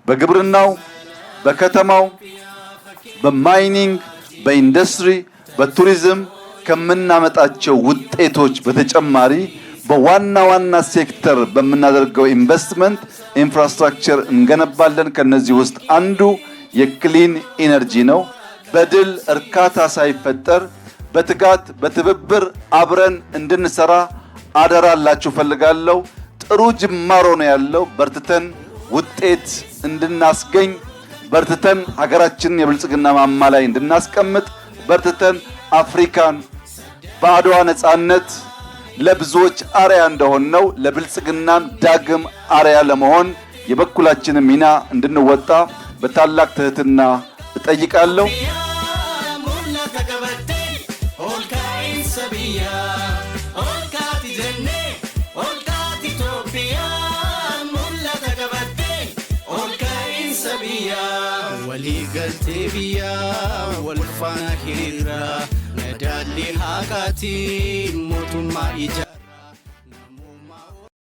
በግብርናው፣ በከተማው፣ በ mining፣ በኢንዱስትሪ፣ በቱሪዝም ከምናመጣቸው ውጤቶች በተጨማሪ በዋና ዋና ሴክተር በምናደርገው ኢንቨስትመንት infrastructure እንገነባለን። ከነዚህ ውስጥ አንዱ የ clean energy ነው። በድል እርካታ ሳይፈጠር በትጋት በትብብር አብረን እንድንሰራ አደራ ልላችሁ እፈልጋለሁ። ጥሩ ጅማሮ ነው ያለው። በርትተን ውጤት እንድናስገኝ፣ በርትተን ሀገራችንን የብልጽግና ማማ ላይ እንድናስቀምጥ፣ በርትተን አፍሪካን በአድዋ ነጻነት ለብዙዎች አርያ እንደሆንነው ለብልጽግናም ዳግም አርያ ለመሆን የበኩላችንን ሚና እንድንወጣ በታላቅ ትህትና እጠይቃለሁ። Mul'ata qabattee ol ka'iinsa biyyaa, ol kaati jennee, ol kaati Itoophiyaan. Mul'ata qabattee ol ka'iinsa biyyaa. Walii galtee biyyaa wal faana hiriira madaalli haqaatiin mootummaa ijaa.